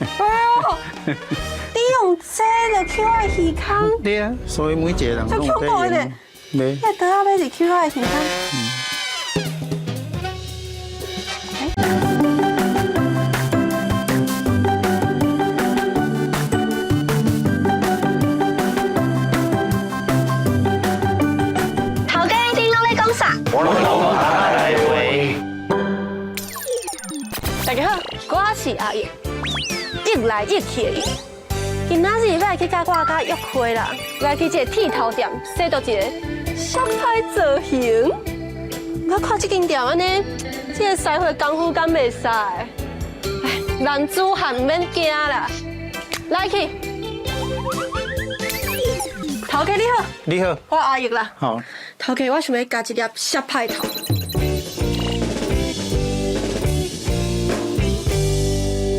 哎喲，你用這就抾我的耳空？對啊，所以每一個人攏有在用。那刀仔尾是抾我的耳空。頭家，你攏咧講啥？我攏講台話。大家好，我是阿玉，玉來玉去的玉。今仔日欲來去佮我家約會啦，來去這個剃頭店，洗著一个痟歹造型。我看這間店按呢，這个師傅功夫敢袂使？哎，男子漢毋免驚啦，來去。頭家你好，你好，我阿玉啦。好。頭家，我想欲加一粒痟歹頭。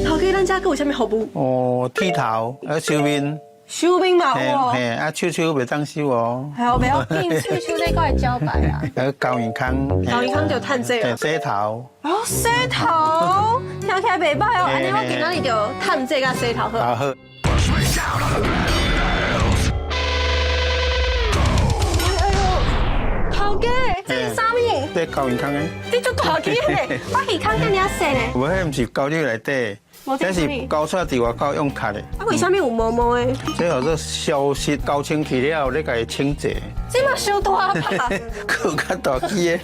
頭家，咱遮閣有啥物服務？哦，剃頭，啊，修面。修面嘛有哦。嘿，啊，手手袂當修哦。係哦，袂要緊，手手這閣會招牌啊。啊，膠耳空。膠耳空就趁這哦。洗頭。哦，洗頭，聽起來袂䆀哦。按呢我今仔日就趁這佮洗頭好。好。哎喲，頭家，這是啥物？這膠耳空的。這足大支的，我耳空遮爾細呢。無，彼毋是膠入內底。這是膠出佇外口用卡的。啊，為啥物有毛毛的？這叫做消失膠清氣了後，你共伊清潔。這嘛傷大吧？閣較大支的。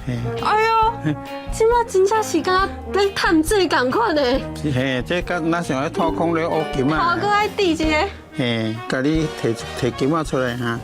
哎喲，這馬真正是敢若咧趁這仝款的。嘿，這敢若像咧透空咧烏金仔。頭閣愛滴一个。嘿，共你提提金仔出來哈。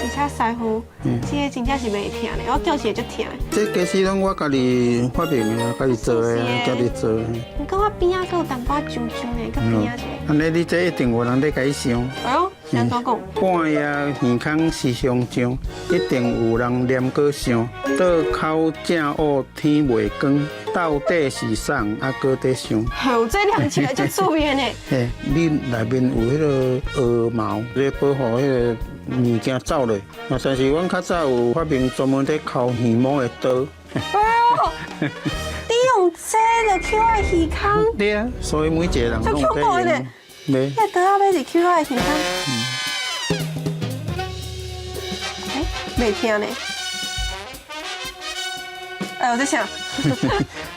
而且師傅，這个真正是袂疼的，我叫一个足疼的。這家私攏我家己發明的，家己做的，家己做的。毋過我邊仔閣有淡薄仔漿漿的，閣邊仔一个。按呢，你這一定有人咧共你想。哎喲，是按怎講？半夜耳空是上上，一定有人念閣想。倒口正烏天未光，到底是啥啊？閣咧想。好，這念起來足趣味的呢。嘿，你內面有彼个鵝毛，咧保護彼个物件走落。啊，但是阮較早有發明專門咧摳耳毛的刀。哎喲，你用這就抾我的耳空？對啊，所以每一個人攏有在用。那刀仔尾是抾我的耳空。欸，袂疼呢。哎喲，這啥？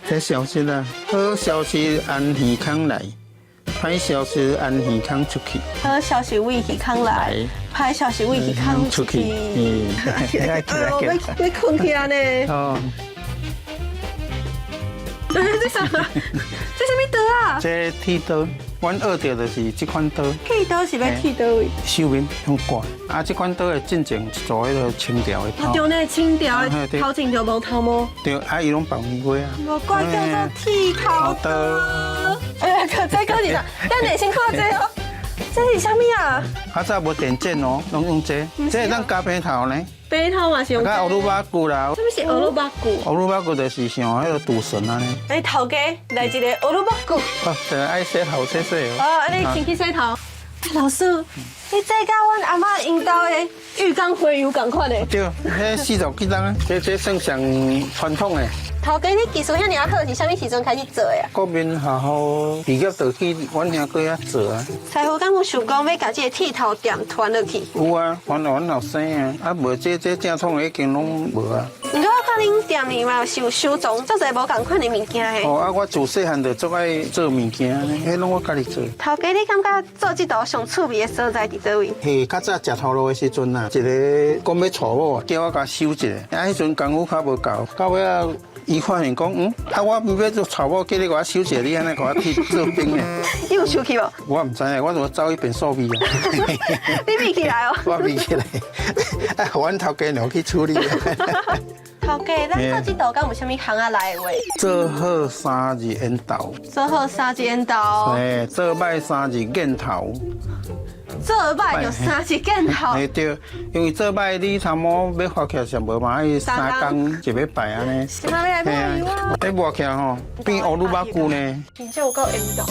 這消息啊，好消息按耳空來，歹消息按耳空出去。好消息為耳空來，歹消息為耳空出去。嗯，哎喲，欲欲睏起來呢。哦。這啥？這啥物刀啊？這剃刀，阮學著就是這款刀。剃刀是欲剃佗位？修面用割。啊，這款刀的進前是做彼个清朝的頭。對呢，清朝的頭前就無頭毛。對，啊，伊攏綁耳瓜啊。無怪叫做剃頭刀。哎呀，這閣是啥？等下先看這哦。這是啥物啊？較早無電剪哦，攏用這。這會當夾平頭呢。平頭嘛是用。佮烏魯巴骨啦。啥物是烏魯巴骨？烏魯巴骨就是像彼个賭神按呢。哎，頭家來一个烏魯巴骨。哦，對，愛洗頭洗洗哦。哦，按呢先去洗頭。老師，你這佮阮阿嬤𪜶兜的浴缸花油仝款的。對，彼四十幾冬啊，這這算上傳統的。頭家，你技術遐爾仔好，是啥物時陣開始做的啊？國民學校畢業就去阮兄哥遐做啊。師傅敢有想講欲共這个剃頭店傳落去？有啊，傳予阮後生啊，啊無這這正統的已經攏無啊。毋過我看恁店裡嘛是有收藏足濟無仝款的物件的。哦，啊，我自細漢就足愛做物件，彼攏我家己做。頭家，你感覺做這道上趣味的所在佇佗位？嘿，較早食頭路的時陣啊，一个講欲娶某，叫我共收一个，啊，彼陣功夫較無夠，到尾仔。伊發現講，嗯，啊，我欲做娶某，叫你共我收一个，你按呢共我剃做兵呢？你有收去無？我毋知影，我就走去變數味啊。你避起來哦。我避起來，啊，予阮頭家娘去處理。頭家，咱做這道敢有啥物行仔內的話？做好三日緣投。做好三日緣投。嘿，做歹三日見頭。做歹就三日見頭。嘿對，因為做歹你頭毛欲發起來上無嘛，愛三工一禮拜按呢。是嘛？欲來抹油啊？你抹起來吼，變烏魯巴骨呢。真正有夠緣投。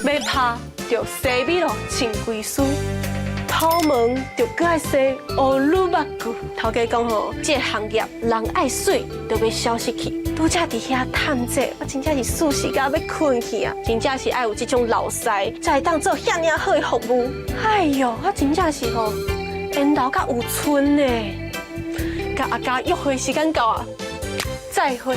欲拍著西米露穿規絲，頭毛就閣愛洗烏魯巴骨。頭家講吼，這个行業人愛媠，就欲消失去。拄才佇遐探這，我真正是舒適甲欲睏去啊！真正是愛有這種老師，才會當做遐爾好的服務。哎喲，我真正是吼，緣投甲有賰呢。佮阿嘉約會時間到啊，再會。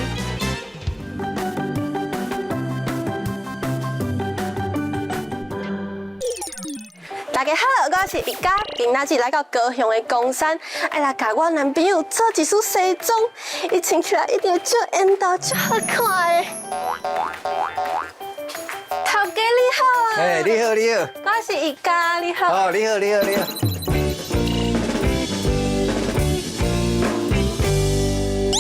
大家好，我是一嘉，今仔日來到高雄的岡山，愛來共我男朋友做一束西裝，伊穿起來一定足緣投、足好看的。頭家你好啊！哎，你好，你好。我是一嘉，你好。哦，你好，你好，你好。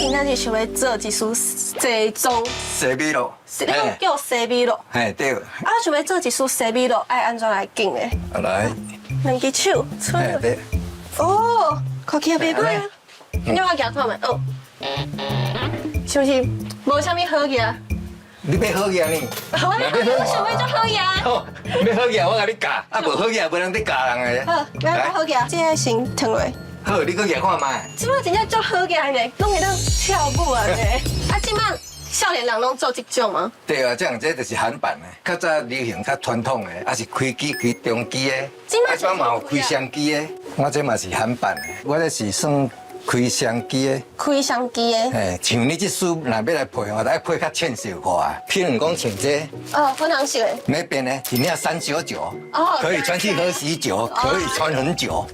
今仔日想欲做一束西裝，西米露。你講叫西米露。嘿，對。啊，我想欲做一束西米露，愛按怎來揀呢？啊，來。兩隻手，出。對。哦，看起來袂歹啊。你我行看覓？哦。是毋是無啥物好額？你欲好額呢？我想欲足好額。好，欲好額我共你教，啊無好額無人咧教人的。好，來好額，這个先褪落。好，你閣舉看覓。這擺真正足好額呢，攏會當跳舞啊呢。啊，這擺少年人攏做這種嗎？對啊，這樣這就是韓版的，較早流行較傳統的，啊是開機開中機的，啊這擺嘛有開雙機的。我這嘛是韓版的，我這是算開雙機的。開雙機的。嘿，像你這束若欲來配，我愛配較淺色寡。譬如講像這。哦，粉紅色的。沒變的，一領399。哦。可以穿去喝喜酒，可以穿很久。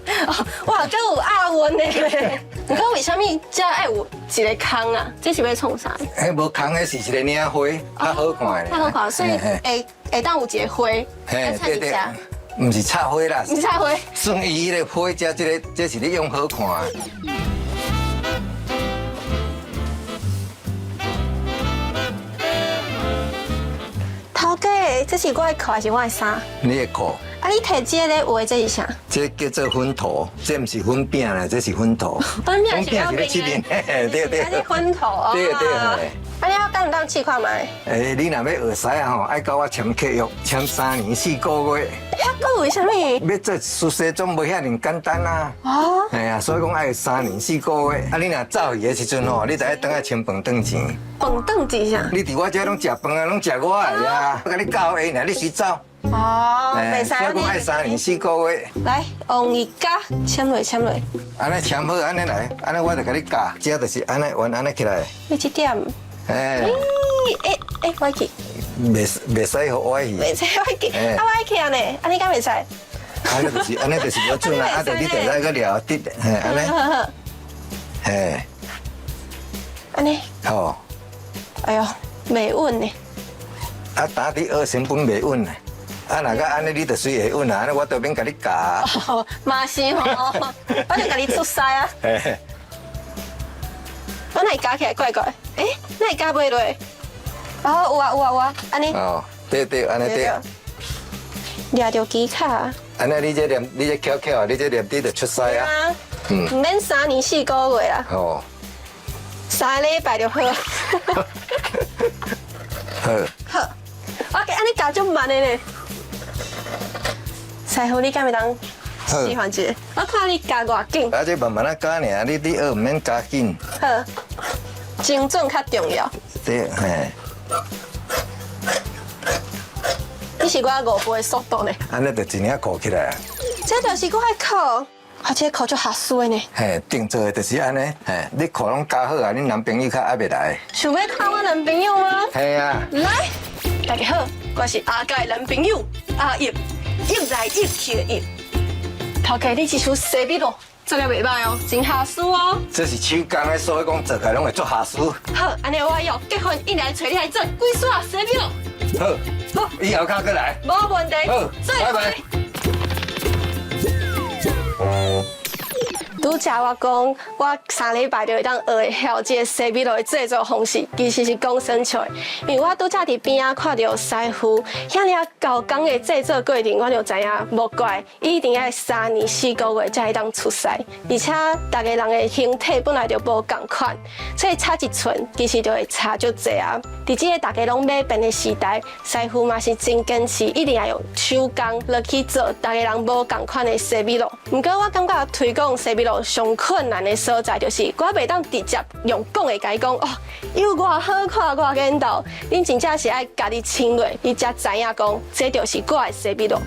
哇，閣有押韻的。毋過為啥物這愛有一个空啊？這是欲創啥？彼無空，彼是一个領花，較好看的。較好看，所以會會當有一个花。嘿，對對。毋是插花啦。毋是插花。算伊彼个花，這這个這是你用好看。頭家，這是我的褲還是我的衫？你的褲。啊，你提這个咧畫的這是啥？這叫做粉塗，這毋是粉餅啦，這是粉塗。粉餅是咧切面，對對。這是粉塗哦。對對。啊，你敢有當試看覓？欸，你若欲學師仔吼，愛佮我簽契約，簽3年4個月。遐久為啥物？欲做束西裝無遐爾簡單啊。哦。嘿啊，所以講愛3年4個月。啊，你若走去的時陣吼，你就愛轉來簽飯轉錢。飯轉錢啥？你佇我這攏食飯啊，攏食我的啊，我共你教會爾，你隨走。哦，袂使。所以講愛3年4個月。來，王一嘉，簽落簽落。按呢簽好，按呢來，按呢我就共你教，這就是按呢彎按呢起來。你這點。哎。欸欸，歪去。袂袂使予歪去。袂使歪去，啊歪去按呢，按呢敢袂使？按呢就是按呢就是無準啦，啊，就你就來閣掠直，嘿，按呢。嘿。按呢。好。哎喲，袂穩呢。啊，打佇學成本袂穩呢。啊，若閣按呢，你就隨會穩啊，按呢我都免共你教。嘛是吼，我就共你出師啊。我哪會夾起來怪怪？欸，哪會夾袂落？哦，有啊有啊有啊，按呢。哦，對對，按呢對。掠著機卡。按呢，你這念，你這巧巧啊，你這念滴就出師啊。嗯。毋免3年4個月啦。哦。3禮拜就好。好。好。我按呢夾足慢的呢。師傅，你敢會當示範一下？我看你教偌緊。啊，這慢慢仔教爾，你學毋免加緊。好，精準較重要。對，嘿。你是我5倍的速度呢？按呢就一領褲起來啊。這就是我的褲，啊，這個褲足合適的呢。嘿，定做的就是按呢，嘿，你褲攏加好啊，你男朋友較猶未來。想欲看我男朋友嗎？嘿啊。來，大家好，我是阿嘉的男朋友阿葉，葉來葉去的葉。頭家，你這束西米露做了袂䆀哦，真合適哦。這是手工的，所以講做起來攏會足合適。好，按呢我以後結婚一定來揣你來做幾束西米露。好，好，以後較閣來。無問題。好，拜拜。拄才我講，我3禮拜就會當學會曉這个西米露的製作方式，其實是講耍笑的。因為我拄才佇邊仔看著師傅遐爾厚工的製作過程，我就知影無怪伊一定愛3年4個月才會當出師。而且逐个人的形體本來就無仝款，所以差一寸其實就會差足濟啊。佇這个大家攏買便的時代，師傅嘛是真堅持，一定愛用手工落去做，逐个人無仝款的西米露。毋過我感覺推廣西米露著上困難的所在，就是我袂當直接用講的共伊講哦，有偌好看偌緣投，恁真正是愛家己穿落，你才知影講，這就是我的西米露。